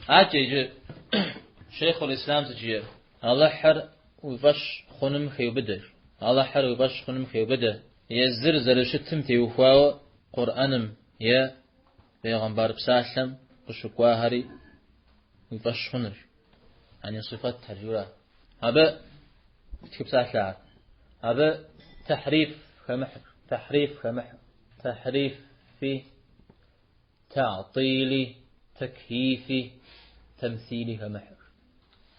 Адэкӏэ иджы Шейхъул-Ислам сыт жиӏэр? Алыхьыр уи фӏэщ хъуным хеубыдэ. Алыхьыр уи фӏэщ хъуным хеубыдэ. Езыр зэрыщытым теухуауэ Къурӏэным е бегъымбар псалъэм къыщыкӏуахэри уи фӏэщ хъуныр. Ани сыфэтхэр жиӏэурэ. Абы тхы псалъэхэр. Абы тэхьриф хэмыхьыр, тэхьриф хэмыхьыр, тэхьрифи, тэгӏтӏили, тэкйифи, тэмсили хэмыхьыр.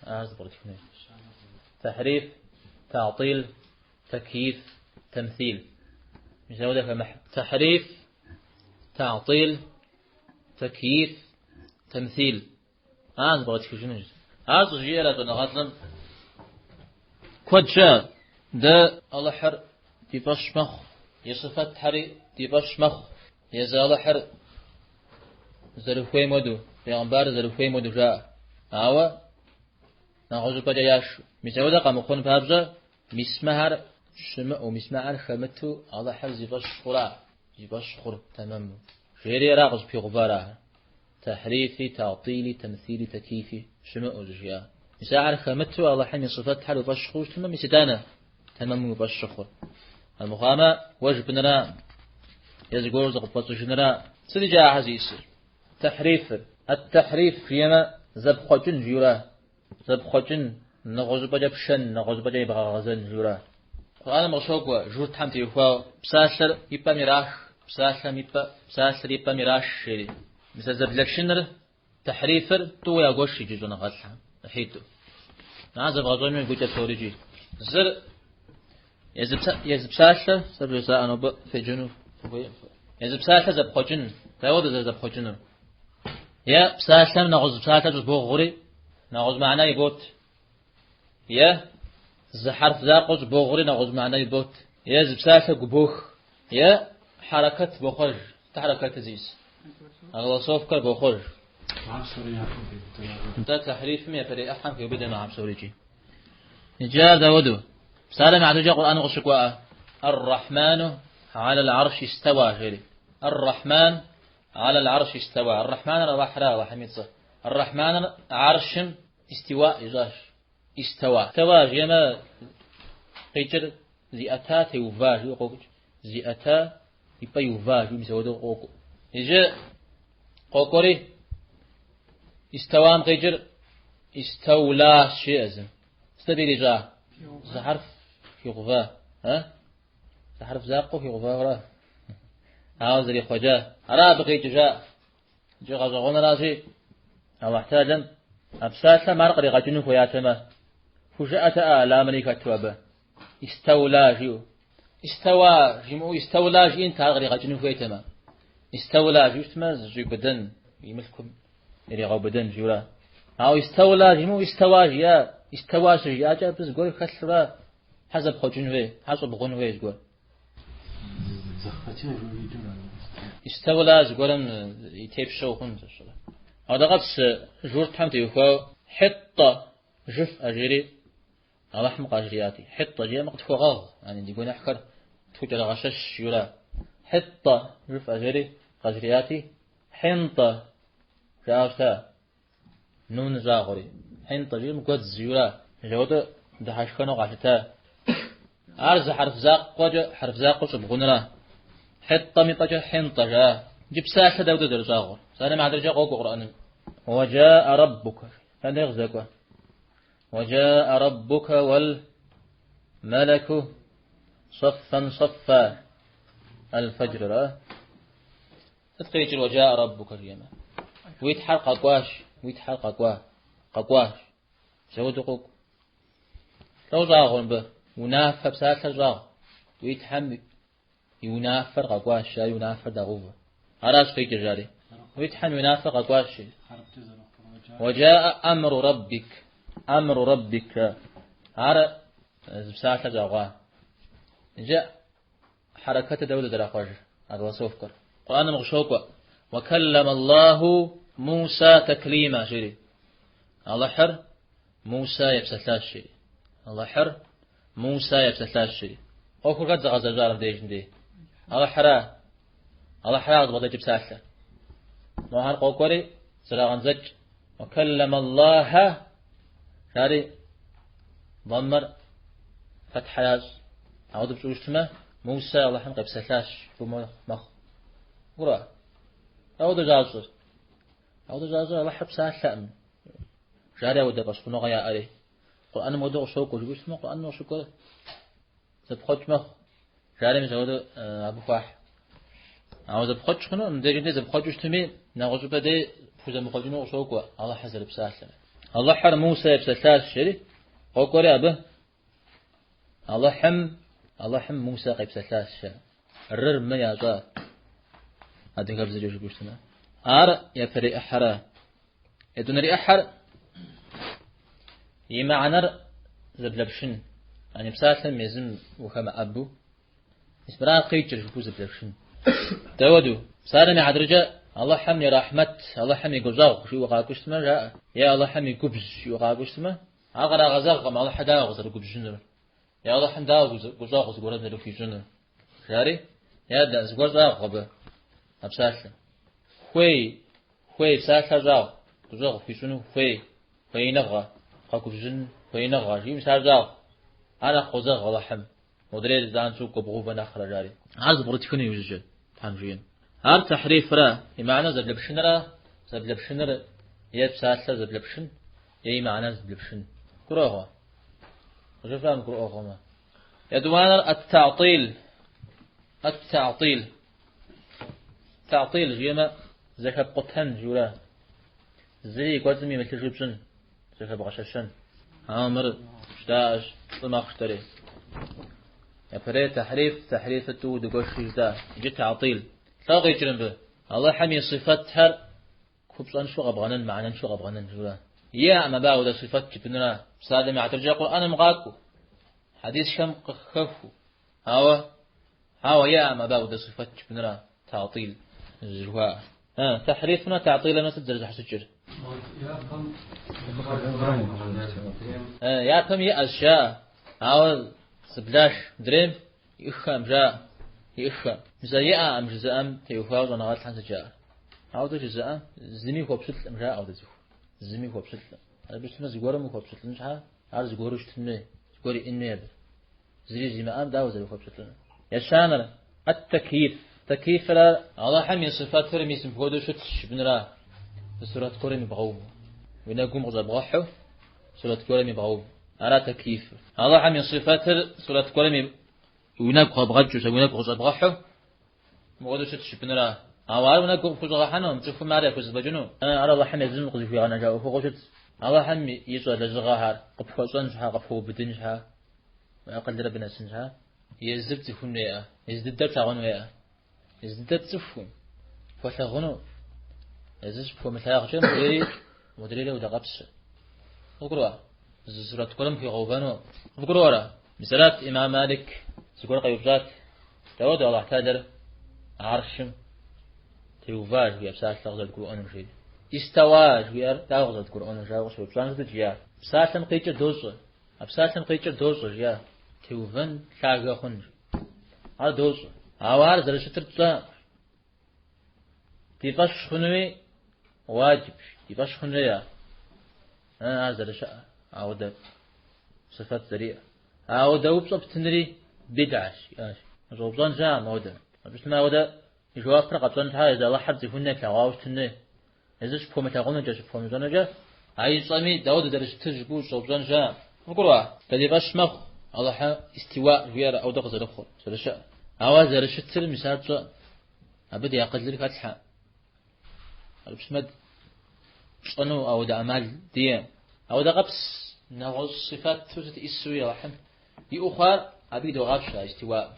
Ар зэпкърытхыну. Тэхьриф, тэгӏтӏил, тэкйиф, тэмсил. Мис ауэдэ хэмыхьыр. Тэхьриф, тэгӏтӏил, тэкйиф, тэмсил. Ар зэпкърытхыжынущ. Ар щӏыжиӏэр а щӏэныгъэлӏым куэд щыӏэ. Дэ Алыхьыр ди фӏэщ мэхъу, и сыфэтхэри ди фӏэщ мэхъу. Езы Алыхьыр зэрыхуейм хуэдэу, бегъымбарыр зэрыхуейм хуэдэу жаӏэ. Ауэ нэгъуэщӏыпӏэкӏэ яшу. Мис ауэдэ къэмыхъун папщӏэ, мис мыхэр щымыӏэу, мис мыхэр хэмыту Алыхьыр зи фӏэщ хъура, зи фӏэщ хъур тэмэму. Жери ара къыщӏыпигъэувар ахэр. Тэхьрифи, тэгӏтӏили, тэмсили, тэкйифи щымыӏэу щӏыжиӏа. Мис ахэр хэмыту Алыхьым и сыфэтхэр уи фӏэщ хъуу щытмэ, мис итӏанэ тэмэму уи фӏэщ щыхъур. Армыхъуамэ, уэ жыпӏэныра, е зыгуэру зыкъыпфӏэщӏыжыныра, сыт иджы ахэр зиӏысыр? Тэхьрифыр. Ат-тэхьриф жиӏэмэ, зэпхъуэкӏын жиӏэура? Зэпхъуэкӏын, нэгъуэщӏыпӏэкӏэ пшэн, нэгъуэщӏыпӏэкӏэ ебгъэгъэзэн жиӏэура? Къурӏэным къыщокӏуэ журтхэм теухуауэ, псалъэр и пӏэм ирах, псалъэм и пӏэ, псалъэр и пӏэм ираш, жери. Мис а зэблэшыныр, тэхьрифыр тӏууэ ягуэш иджы щӏэныгъэлӏхэм, ӏыхьитӏу. Ар зэвгъэщӏэнуи гукӏэ псори икӏи. Зыр езы псалъэ, сэ бжесӏа нобэ феджэну фыхуейкъым. Езы псалъэ зэпхъуэкӏын, дауэ зэрызэпхъуэкӏынур? Е псалъэм нэгъуэщӏ псалъэ щӏыбогъури, нэгъуэщӏ мыхьэнэ ибот. Е зы хьэрф закъуэ щӏыбогъури, нэгъуэщӏ мыхьэнэ ибот. Е зы псалъэ губох. Е хьэрэкэт бохъуэж. Сыт хьэрэкэтыр зиӏыс? Огласовкэр бохъуэж. Нтӏэ тэхьрифым япэрей ӏыхьэм хеубыдэ мыхьэр псори икӏи. Иджы ар дауэду? Псалъэм и хьэтыркӏэ Къурӏэным къыщыкӏуа Ар-Рахману аля аль-арш истауа жери. Ар-Рахман аля аль-арш истауа. Ар-Рахманыр Аллахьра, Аллахьым и цӏэ. Ар-Рахманыр аршым истиуа ищӏащ. Истауа. Истауа жиӏэмэ, къикӏыр зиӏэта теува жиӏэу къокӏ. Зиӏэта и пӏэ иува жиӏэу мис ауэдэу къокӏуэ. Иджы къокӏуэри истауам къикӏыр истаула жеӏэ зым. Сыт абы ирищӏа? Зы хьэрф хигъува. А? Зы хьэрф закъуэ хигъувауэра? Ауэ зэрихъуэкӏа. Ара абы къикӏыжа. Иджы гъэщӏэгъуэныращи, Аллахь Тэхьэлам а псалъэм ар къригъэкӏыну хуеятэмэ, хужыӏэтэӏэ а ламри хэту абы. Истаула жиӏэу. Истауа жимыӏэу истаула жиӏэнт ар къригъэкӏыну хуейтэмэ. Истаула жиӏэу щытмэ, зыщӏиубыдэн, и мылъкум иригъэубыдэн жиӏэура. Ауэ истаула жимыӏэу истауа жиӏа, истауа щыжиӏакӏэ абы зыгуэр хэлъура, хьэ зэпхъуэкӏын хуей, хьэ щӏыбгъун хуей зыгуэр. Истаула зыгуэрым и тепщэу хъун зэщӏэрэ. Ауэдэ къэс журтхэм теухуауэ хьитӏэ жыфӏэ жери Алыхьым къажриӏати, хьитӏэ жиӏэмэ къытхуэгъэгъу, яни ди гуэныхьхэр тхукӏэрыгъэщэщ жиӏэура. Хьитӏэ жыфӏэ жери къажриӏати, хьинтӏэ жаӏэу щыта. Нун щӏагъури. Хьинтӏэ жиӏэм гуэдз жиӏэура. Ауэдэ дыхьэшхэну къалъыта. Ар зы хьэрф закъуэкӏэ, хьэрф закъуэ щӏыбгъунра. Хьитӏэм и пӏэкӏэ хьинтӏэ жаӏа. Иджы псалъэ дауэдэ зэрыщӏагъур? Псалъэм и хьэтыркӏэ къокӏуэ Къурӏэным. Уэджаӏэ раббукэ. Дэнэ къыздэкӏуэ? Уэджаӏэ раббукэ уэл мэлэку сэффэн сэффа. Аль-Фэджрра. Сыт къикӏыр уэджаӏэ раббукэ жиӏэмэ? Уи Тхьэр къэкӏуащ, уи Тхьэр къэкӏуа, къэкӏуащ. Зэуэду къокӏуэ. Лӏо щӏагъур мыбы? Унафэ псалъэр щӏагъу. Уи Тхьэм и унафэр къэкӏуащ, ар и унафэр дагъэувэ. Аращ къикӏыр жари. Уи Тхьэм и унафэр къэкӏуащ. Уэджаӏэ амру раббик. Амру раббик. Ар зы псалъэ щӏагъуа. Иджы хьэрэкэтыр дауэдэ зэрахъуэжыр, огласовкэр. Къурӏэным къыщокӏуэ. Уакаллама Аллаху Муса таклима, жери. Алыхьыр Муса епсэлъащ, жери. Алыхьыр Муса епсэлъащ, жери. ӏуэхур хэт зыгъэзэщӏар мыбдежым дей? Алыхьыра. Алыхьыра къызыбгъэдэкӏ псалъэр. Мохэр къокӏуэри зэрагъэндзэкӏ. Уакэллэмэ Аллахьэ жари ضمыр фэтхьэ ящӏ. Ауэдэу пщӏыуэ щытмэ, Мусэ Аллахьым къепсэлъащ жыпӏэу мэхъу. Къыбгурыӏуа? Ауэдэу щӏащӏыр. Ауэдэу щӏащӏыр Аллахьыр псалъэкъым. Жари ауэдэ фӏэщхъуныгъэ яӏэри. Къурӏэным ауэдэу къыщокӏуэ жыпӏэу щытмэ, Къурӏэным къыщыкӏуэр зэпхъуэкӏ мэхъу. Жари мис ауэдэу абы хуахь. Ауэ зэпхъуэкӏ хъуну, мыбдежым дей зэпхъуэкӏыу щытми, нэгъуэщӏыпӏэ дей пхузэмыхъуэкӏыну къыщокӏуэ Алыхьыр зэрыпсалъэр. Алыхьыр Мусэ епсэлъащ, жери, къокӏуэри абы Алыхьым, Алыхьым Мусэ къепсэлъащ, жаӏэ. Рыр мы ящӏа адыгэбзэкӏэ жыпӏэу щытмэ. Ар япэрей ӏыхьэра. Етӏуанэрей ӏыхьэр и мыхьэнэр зэблэпшын. Ани псалъэм езым ухэмыӏэбу. Мис мыра къикӏыр жыпӏэу зэблэпшын. Дауэду? Псалъэм и хьэтыркӏэ Алыхьым и рахьмэт, Алыхьым и гущӏэгъу жиӏэу къакӏуэу щытмэ, жаӏэ. Е Алыхьым и губжь жиӏэу къакӏуэу щытмэ, ар кърагъэзэгъкъым, Алыхьыр дауэ къызэрыгубжьынур? Е Алыхьым дауэ гущӏэгъу зыгуэрым зэрыхуищӏынур? Жари, ядэ, зыгуэр щӏагъу абы а псалъэм. Хуей, хуей псалъэ щӏагъу, гущӏэгъу хуищӏыну хуей, хуеиныгъэ, къэгубжьын хуеиныгъэ, жиӏэу мис ар щӏагъу. Ар нэхъ къозэгъ Алыхьым, модрейр занщӏэу къыбгъэувэ нэхърэ, жари. Ар зэпкърытхыну иужькӏэ, Тхьэм жиӏэм. Ар тахьрифра, и мыхьэнэр зэблэпшынра, зэблэпшыныр е псалъэр зэблэпшын, е и мыхьэнэр зэблэпшын. Гурыӏуэгъуэ? Къыжыфӏэ мыгурыӏуэгъуэмэ. Етӏуанэр ат-та'тил. Ат-та'тил. Та'тил жиӏэмэ, зэхэпкъутэн жиӏэурэ. Зыри и кӏуэцӏым имылъыжу пщӏын, зэхэбгъэщэщэн. Ауэ мыр жытӏащ, плӏы мэхъу жытӏэри. Япэрей тахьриф, тахьрифыр тӏууэ дыгуэшри жытӏа. Иджы та'тил. Лӏо къикӏыр мыбы. Алыхьым и сифэтхэр купщӏэншэу къэбгъэнэн, мыхьэнэншэу къэбгъэнэн жиӏэурэ. Иӏэкъым абы ауэдэ сифэт жыпӏэнура. Псалъэм и хьэтыркӏэ Къурӏэным къакӏуэу, хьэдисхэм къыхэхуу. Ауэ, ауэ иӏэкъым абы ауэдэ сифэт жыпӏэнура, та'тил жыхуаӏэр. Тахьрифымрэ та'тилымрэ сыт зэрызэщхьэщыкӏыр? Япэм иӏэщ, жаӏэ, ауэ зэблаш, мыдрейм иӏыххэкъым, жаӏэ, иӏыххэкъым. Мис а иӏэкъым жызыӏэм теухуауэ щӏэныгъэлӏхэм сыт жаӏэр? Ауэдэ жызыӏэм зыми хуэпщылӏкъым, жаӏэ ауэдэ цӏыху. Зыми хуэпщылӏкъым. Абы щытмэ, зыгуэрым ухуэпщылӏын щхьа, ар зыгуэру щытын хуей, зыгуэр иӏэн хуей абы. Зыри зимыӏэм дауэ зэрыхуэпщылӏынур? Ещанэр, ат-тэкйиф. Тэкйифыр ар Алыхьым и сыфэтыр мис мыпхуэдэу щытщ жыпӏэнура, зы сурэт гуэрым ибгъэуву. Уи нэгум къыщӏэбгъэхьу сурэт гуэрым ибгъэуву. Ара тэкйифыр. Алыхьым и сыфэтыр сурэт гуэрым уи нэгу къэбгъэкӏыу, уи нэгу къыщӏэбгъэхьу мыпхуэдэу щытщ жыпӏэнура. Ауэ ар уи нэгу къыпхущӏэгъэхьэнукъым, цӏыхум ар яхузэфӏэкӏыну. Ар Алыхьым езым къызыхуигъэнэжа ӏуэхугъуэу щытщ. Алыхьым ищӏэ лэжьыгъэхэр къыпхуэщӏэн щхьа, къыпхуэубыдын щхьа, уи акъылыр абы нэсын щхьа, езыр пцӏыхун хуейӏэ, езы дыдэр плъагъун хуейӏэ. Езы дыдэр пцӏыхум, пхуэлъагъуну, езыр щыпхуэмылъагъукӏэ мыдрейри, модрейри ауэдэкъэпсщ. Къыбгурыӏуа? Зы сурэт гуэрым пхуигъэувэну. Къыбгурыӏуэрэ? Мис арат имам Малик зыгуэр къеупщӏат. Дауэдэу Алыхь Тэхьэлэр гьэршым теува жыхуиӏэ псалъэр къызэрыдгурыӏуэнур жери. Истауа жыхуиӏэр дауэ къызэрыдгурыӏуэнур жауэ къыщеупщӏам сытыт жиӏа? Псалъэм къикӏыр дощӏэ. А псалъэм къикӏыр дощӏэ, жиӏа. Теувэн лъагэ хъун. Ар дощӏэ. Ауэ ар зэрыщытыр тщӏэ. Ди фӏэщ хъунуи уаджибщ, ди фӏэщ хъун хуей ар. Ар зэрыщыӏэр, ауэдэ сыфэт зэриӏэр. Ауэдэ упщӏэ птынри бидгьэщ, жиӏащ. Ущӏэупщӏэн щыӏэкъым ауэдэ. Абы щытмэ ауэдэ и жэуапыр къэпщӏэн щхьа езы Алыхьыр пцӏыхун хуей, плъэгъуауэ щытын хуей. Езыр щыпхуэмылъагъунукӏэ, щыпхуэмыщӏэнукӏэ, а ищӏэми дауэдэу зэрыщытыр жыпӏэу ущӏэупщӏэн щыӏэкъым. Къыбгурыӏуа? Дэ ди фӏэщ мэхъу Алыхьым истиуа жиӏэр ауэдэ къызэрыхъур, зэрыщыӏэр. Ауэ зэрыщытыр мис ар тщӏэкъым. Абы ди акъылыр хэтлъхьэ. Абы щытмэ тщӏэну ауэдэ ӏэмал диӏэкъым. Ауэдэ къэпс нэгъуэщӏ сифэту сыт исуи Алыхьым иӏэу хъуар абы идогъапщэ а истиуаӏым.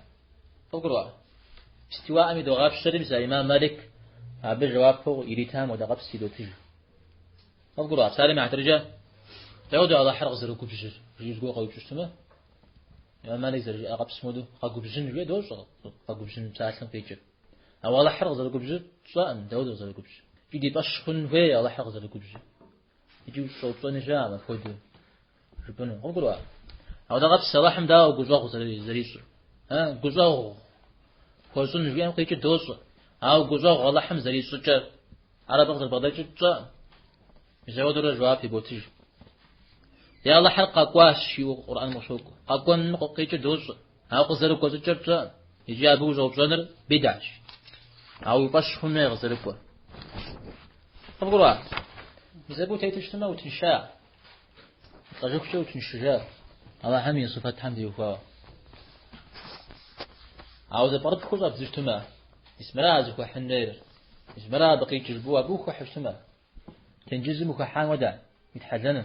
Къыбгурыӏуа? Истиуаӏым идогъапщэри, мис а имам Малик абы жэуапу иритам ауэдэ къэпс идотыж. Къыбгурыӏуа? Псалъэм и хьэтыркӏэ, дауэдэу Алыхьыр къызэрыгубжьыр? Жиӏэу зыгуэр къэупщӏу щытмэ, имам Малик зэрыжиӏа къэпсым хуэдэу къэгубжьын жиӏэ дощӏэ, къэгубжьын псалъэм къикӏыр. Ауэ Алыхьыр къызэрыгубжьыр тщӏэкъым, дауэдэу къызэрыгубжьыр? Икӏи ди фӏэщ хъун хуей Алыхьыр къызэрыгубжьыр. Икӏи ущӏэупщӏэни щыӏэкъым апхуэдэу жыпӏэну. Къыбгурыӏуа? Ауэдэ къэпс Алыхьым дауэ гущӏэгъу зэрищӏыр? Гущӏэгъу хуэщӏын жиӏэм къикӏыр дощӏэ. Ауэ гущӏэгъу Алыхьым зэрищӏыкӏэр, ар абы къызэрыбгъэдэкӏыр тщӏэкъым. Мис ауэдурэ жэуап иботыж. Е Алыхьыр къэкӏуащ жиӏэу Къурӏэным къыщокӏуэ. Къэкӏуэным къикӏыр дощӏэ. Ауэ къызэрыкӏуэ щӏыкӏэр тщӏэкъым. Икӏи абы ущӏэупщӏэныр бидащ. Ауэ уи фӏэщ хъун хуей къызэрыкӏуэр. Къыбгурыӏуа? Мис абы утету щытмэ, утынша. Лӏэжыхукӏэ утыншыжа. Алыхьым и сыфэтхэм теухуауэ. Ауэ зэпкърыпхыу щӏэбдзу щытмэ, мис мыра зыхуэхьын хуейр, мис мыра абы къикӏыр жыпӏэу абы ухуэхьу щытмэ, тенджызым ухыхьам хуэдэ, уитхьэлэну.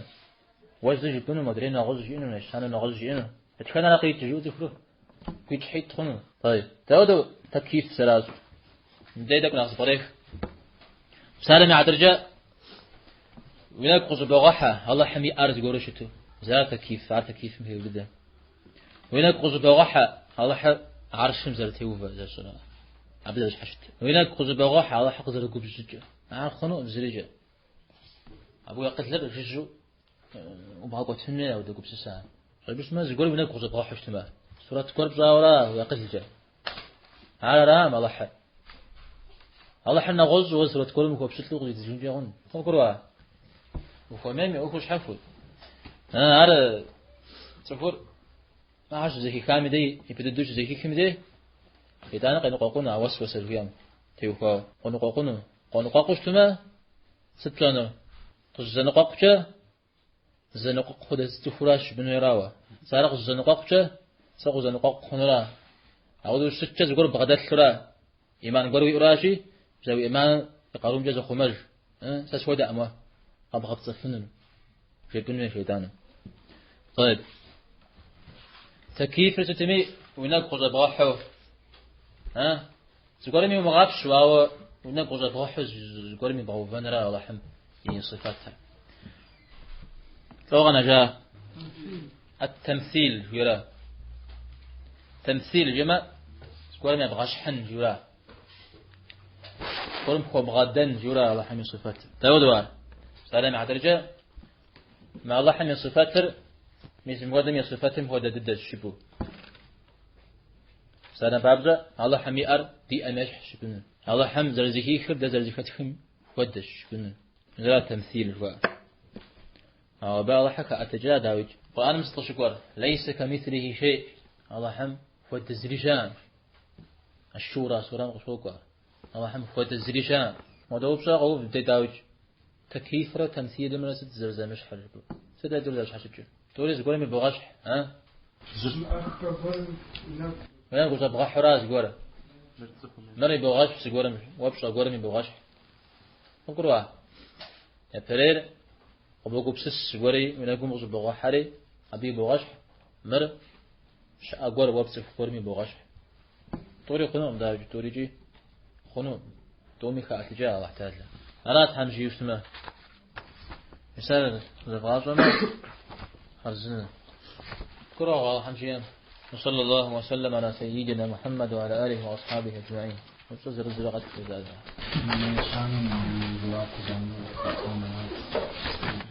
Уэ зы жыпӏэну, модрейм нэгъуэщӏ жиӏэну, ещанэм нэгъуэщӏ жиӏэну. Дэтхэнэра къикӏыр жиӏэу цӏыхур гуитӏщхьитӏ хъуну. طيب. Дауэдэу тэкиф зэращӏ. Мыдей тӏэкӏу нэхъ зэпкърех. Псалъэм и хьэтыркӏэ уи нэгу къыщӏыбогъэхьэ Алыхьым и ӏэр зыгуэру щыту. Зэ тэкиф, ар тэкифым хеубыдэ. Уи нэгу къыщӏыбогъэхьэ Алыхьыр гьэршым зэрытеувэ зэрыщӏыр. Абы зэрыщхьэщыт. Уи нэгу къыщӏыбогъэхьэ Алыхьыр къызэрыгубжь щӏыкӏэ. Ар хъунукъым зырикӏэ. Абы уи акъылыр жыжьэу убгъэкӏуэтын хуей апхуэдэ гупсысэ. Щӏэбыщмэ, зыгуэр уи нэгу къыщӏэбгъэхьу щытмэ, сурэт гуэр пщӏауэра уи акъылкӏэ. Ар арам Алыхьыр. Алыхьыр нэгъуэщӏу уэ сурэт гуэрым ухуэпщылӏу къыщӏидзыжынкӏэ хъун. Къыбгурыӏуа? Ухуэмейм и ӏуэхур щхьэхуэу. Ар цӏыхур ахэр щызэхихам и дей, япэ дыдэу щызэхихым и дей, итӏанэ къеныкъуэкъуну, а уэсуэсэ жыхуиӏэм теухуауэ. Къоныкъуэкъуну. Къоныкъуэкъуу щытмэ, сыт пщӏэну? Къыщызэныкъуэкъукӏэ, зэныкъуэкъу хуэдэ цӏыхуращ жыпӏэн хуейрауэ. Сэ ар къыщызэныкъуэкъукӏэ, сэ къызэныкъуэкъу хъунура? Ауэдэу щыткӏэ зыгуэр бгъэдэлъура? Иман гуэр уиӏуращи, зэ уи иманым и къарумкӏэ зыхъумэж. Сэ схуэдэкъым уэ къэбгъэпцӏэфынур, жепӏэн хуей шейтӏаным. طيب. Тэкифыр сытми уи нэгу къыщӏэбгъэхьу, Зыгуэрым иумыгъэпщу, ауэ уи нэгу къыщӏэбгъэхьу зыгуэрым ибгъэувэнра Алыхьым и сыфэтыр. Лӏо къэнэжа? Ат-тэмсил жиӏэра. Тэмсил жиӏэмэ, зыгуэрым ебгъэщхьын жиӏэра. Зыгуэрым хуэбгъэдэн жиӏэра Алыхьым и сыфэтыр. Дауэдэу ар? Псалъэм и хьэтыркӏэ, мы Алыхьым и сыфэтыр, мис мыпхуэдэм и сыфэтым хуэдэ дыдэщ жыпӏэу. Псалъэм папщӏэ, Алыхьым и ӏэр ди ӏэм ещхьщ жыпӏэну. Алыхьым зэрызэхихыр дэ зэрызэхэтхым хуэдэщ жыпӏэну. Мыра тэмсил жыхуаӏэр. Ауэ абы Алыхьыр хэӏэтыкӏа, дауикӏ. Къурӏэным сыт къыщыкӏуэр? Лейсэ камислихи шей. Алыхьым хуэдэ зыри щыӏэкъым. Аш-Шура сурэм къыщокӏуэ. Алыхьым хуэдэ зыри щыӏэкъым. Модэ упщӏэ къоув дэ, дауикӏ. Тэкифрэ тэмсилымрэ сыт зэрызэмыщхьыр жыпӏэу? Сыт а тӏур зэрыщхьэщыкӏыр? Тӏури зыгуэрым ибогъэщхь, а? Щымыӏэххэ гуэрым уи нэгу. Уи нэгу къыщӏэбгъэхьура зыгуэр? Мыр ибогъэщхь зыгуэрым, уэ пщӏэ гуэрым ибогъэщхь. Къыбгурыӏуа? Япэрейр къыбогупсыс зыгуэри уи нэгум къыщӏыбогъэхьэри, абы ибогъэщхь. Мыр щыӏэ гуэр, уэ пцӏыху гуэрым ибогъэщхь. Тӏури хъунукъым, дауикӏ, тӏурикӏи хъуну. Тӏуми хэӏэтыкӏа Алыхь Тэхьэлэ. Ара Тхьэм жиӏэу щытмэ. Мис ар зэвгъащӏэмэ, хъарзынэ. Гурыӏуэгъуэ Алыхьым жиӏэм. وصلى الله وسلم على سيدنا محمد وعلى آله وأصحابه أجمعين. Упщӏэ зырызурэ къэтх жызыӏэжа. Ещанэм жэуап къызамыну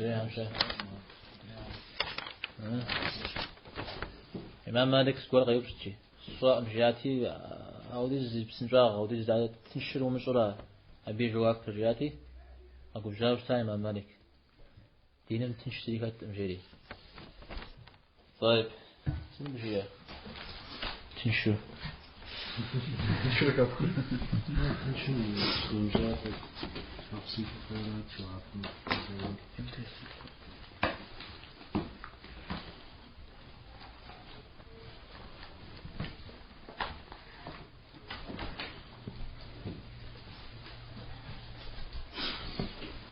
Адрейхэм-щэ? Имам Малик зыгуэр къеупщӏти. Сщӏэкъым жиӏати, ауэдиз зи псынщӏагъ, ауэдиз тыншыр умыщӏэрэ абы и жэуапыр жиӏати, къэгубжьауэ щыта имам Малик. Диным тынш зыри хэткъым жери. طيب, сыт жиӏэ? Тыншу. Тыншу зыужьа нэхъ псынщӏэу жэуапым.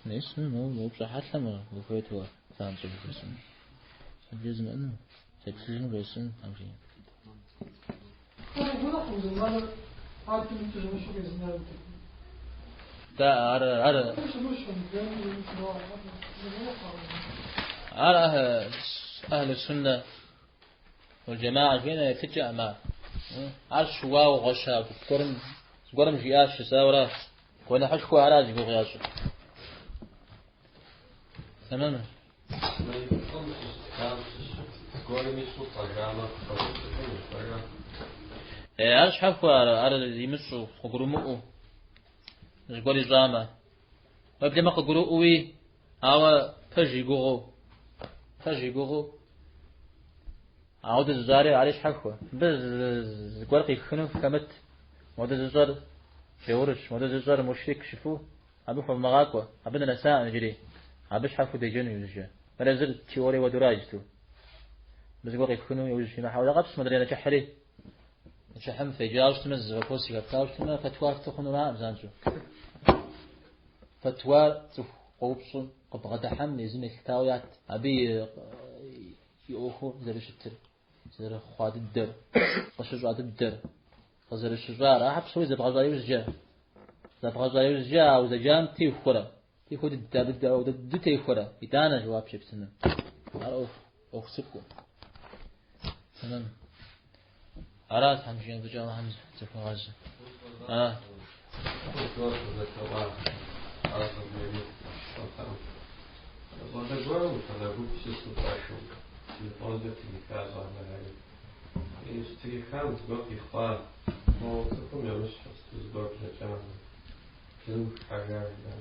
Мис, мы упщӏэ хьэлъэм ухуейт уэ, занщӏэу жесӏэн. Сэ бжезмыӏэну, сеплъыжыну жесӏэн, там жиӏэ. Да, ар, ар, ар أهل السنة والجماعة жиӏэм я еплъыкӏэкъым ар. Ар щыуауэ гъуэща гуэрым, зыгуэрым жиӏащ жысӏауэра. Гуэныхьышхуэ ара зи гугъу ящӏыр. Тэмэм. Ар щхьэхуэ, ар имыщӏу, къыгурымыӏуэу, зыгуэр ищӏамэ. Уеблэмэ къыгурыӏуэуи. Ауэ пэж и гугъэу, пэж и гугъэу, ауэдэ зыщӏари ари щхьэхуэ. Мыбы зыгуэр къихыну хэмыт. Модэ зыщӏэр джаурщ, модэ зыщӏэр мушрик жыфӏэу абы хуэвмыгъакӏуэ. Абы дынэсакъым иджыри. Абы щхьэхуэу деджэну иужькӏэ. Мыр езыр теорие хуэдэура иджыту. Мыбы зыгуэр къипхыну иужь фимыхьэ. Ауэдэ къэпс модрей нэчыхьри. Нэчыхьым феджауэ щытмэ, зы вопрос хэплъауэ щытмэ, фэтуа фты хъунуракъым занщӏэу. Фэтуар цӏыху къоупщӏым къыбгъэдыхьэм езым елъытауэ ят. Абы и ӏуэхур зэрыщытыр, зэрыхъуа дыдэр, къыщыщӏа дыдэр, къызэрыщыщӏар. Ахэр псори зэбгъэщӏа иужькӏэ, зэбгъэщӏа иужькӏэ а узэджам техуэрэ, техуэ дыдэ, абы дыдэу техуэрэ, итӏанэ жэуап щептыну. Ар ӏуэху цӏыкӏу. Тэмэм. Аращ Тхьэм жиӏэм фӏыкӏэ Алыхьым зыхуигъазэ. А. Щӏалэ гуэрым щӏалэ гуп щысу пэшым телефонкӏэ триха щӏалэхэри. Щытрихам зыгуэр къихъуа, мо цӏыхум емыщхьу сыту зыгуэр блэкӏа, жыным хыхьэжа жиӏа.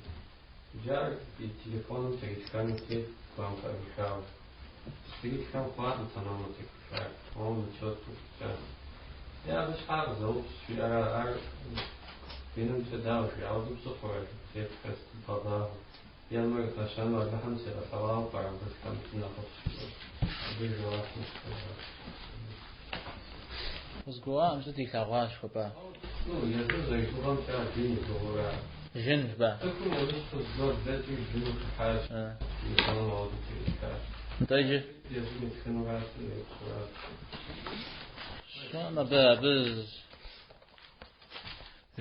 Иджы ар и телефоным тритхэну хуейт зыгуэрым къыӏэрихауэ. Щытритхэм хъуакъым тэмэму тритхар, ауэ мычёткэу щытащ. Е абы щхьа къызэупщӏ, жиӏэрэ ар динымкӏэ дауэ жиӏэ, ауэдэу пщӏы хъурэ, тепхэр сыту бгъэбагъуэ. Е мыр нэщэнэу Алыхьым сигъэлъэгъуауэ пӏэрэ абы схэмыту нэхъыфӏщ, жиӏэу. Абы и жэуапым сыхуэзащ. Къызгурыӏуакъым, сыт илъэгъуащ жыхуэпӏа? Ну, езыр зэригугъэмкӏэ ар дин и гугъэура. Жын жыпӏа? Цӏыхум емыщхьу зыгуэр блэкӏри жыным хыхьащ, телефоным ауэдэу тритхащ. Нтӏэ иджы? Езым итхынурати, еупщӏурат. Сщӏэкъым абы, абы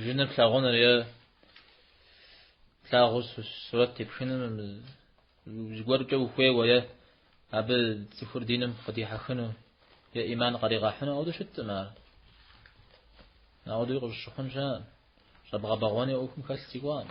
жыныр плъагъуныр е плъагъуу сурэт тепхыным зыгуэркӏэ ухуейуэ е абы цӏыхур диным къыдихьэхыну е ӏиман къаригъэхьыну ауэдэу щыткъым ар. Ауэдэуи къыщӏыщыхъун щыӏэкъым. Щӏэбгъэбэгъуэни ӏуэхум хэлъ си гугъэкъым.